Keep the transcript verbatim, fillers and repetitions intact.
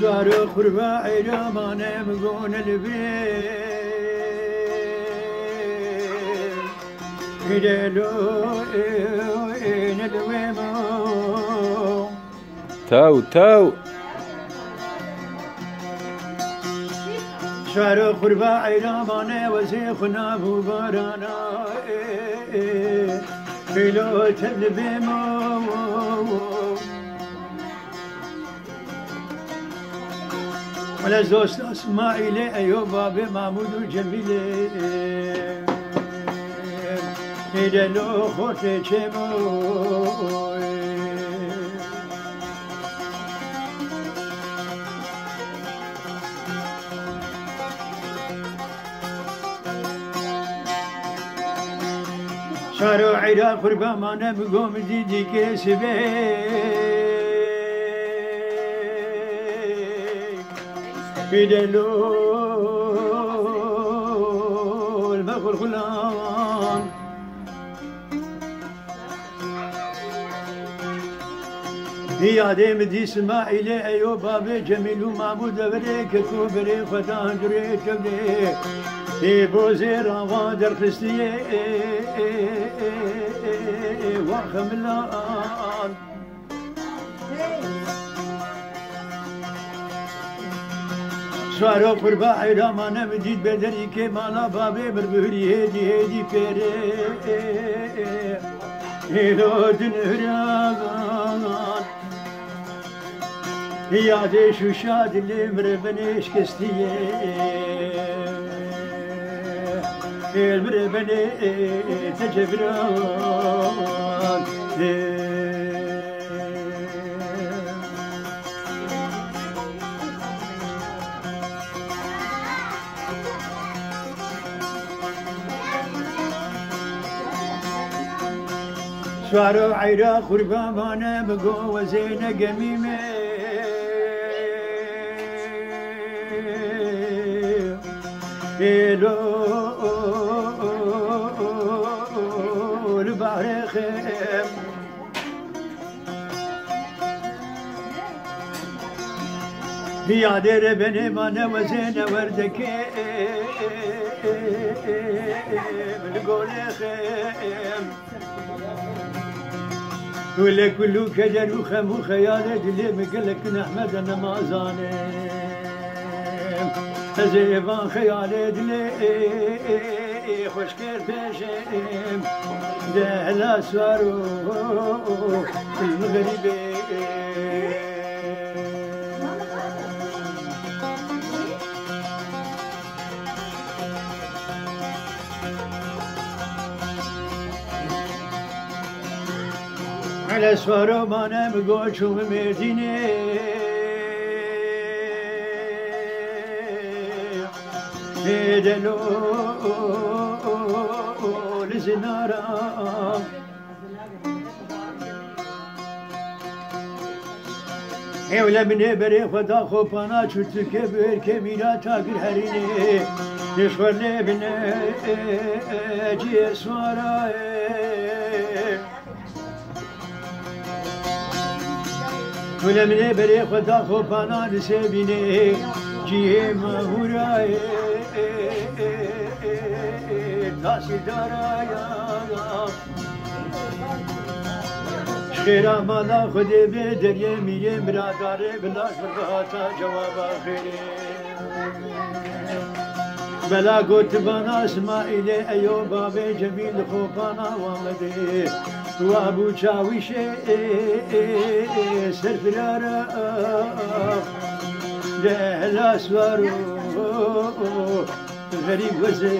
Çaro qurba eyra mane mi gone li vê. Hidelo êne li wê mo. Taw, taw. Çaro qurba eyra mane wezê xuna bû barana. Ê, ê, hilo te li vê mo. Wele dosta Smaîlê, Eyo babê Mamûd û Cemîlê. Hêdelo xortê çêmo. Şaro eyra qurba mane mi gom dîdî kê sibê. Pîdelo me xulxulan. Yadê min dî Smaîlê, Eyo babê Cemîl û Mamûd deverê keko berê xwe dan durê tevlê. Ê bozê rava derxistiyê, ê, ê, ê, ê, ê, ê, wa xemilan. Şaro qurba eyra mane min dît bê derî kê mala babê mir bihurî hêdî hêdî pêrê. Hêlo din hiragan. Yadê şûşa dilê mir binê şikestiyê. Ê mir binê te ceviran. Şaro eyra qurban mane, bi go wezê negemî me. Êlo li bahrê xem. Yadê re benê mane wezê newerdekê li golê xem. Wile kul û keder û xem û xeyalê dilê min gelek kin Ehmed e nemazanê. Ez ê van xeyalê dilê xweşkêr pêşê. De hela swar û min xerîbê. Ele swaro mane mi go çûm Mêrdînê. Ê delo li zinara. Hewle min ê berê xwe da xopana çû tirkê bi êrkê mîra ta kir herînê. Nişxwe lê bine ciyê swara. Hewle min ê berê xwe da xopana li sêbînê ciyê mahûra. Tasîdara ya. Xêra mala Xwedê bê deriyê mîrê miradarê bila ji vir bihata cewaba xêrê. Bela gotibana Smaîlê Eyo babê Cemîl xopana Wamedê. Wa bû çawîşê serfirara de hela swar û xerîb wezê.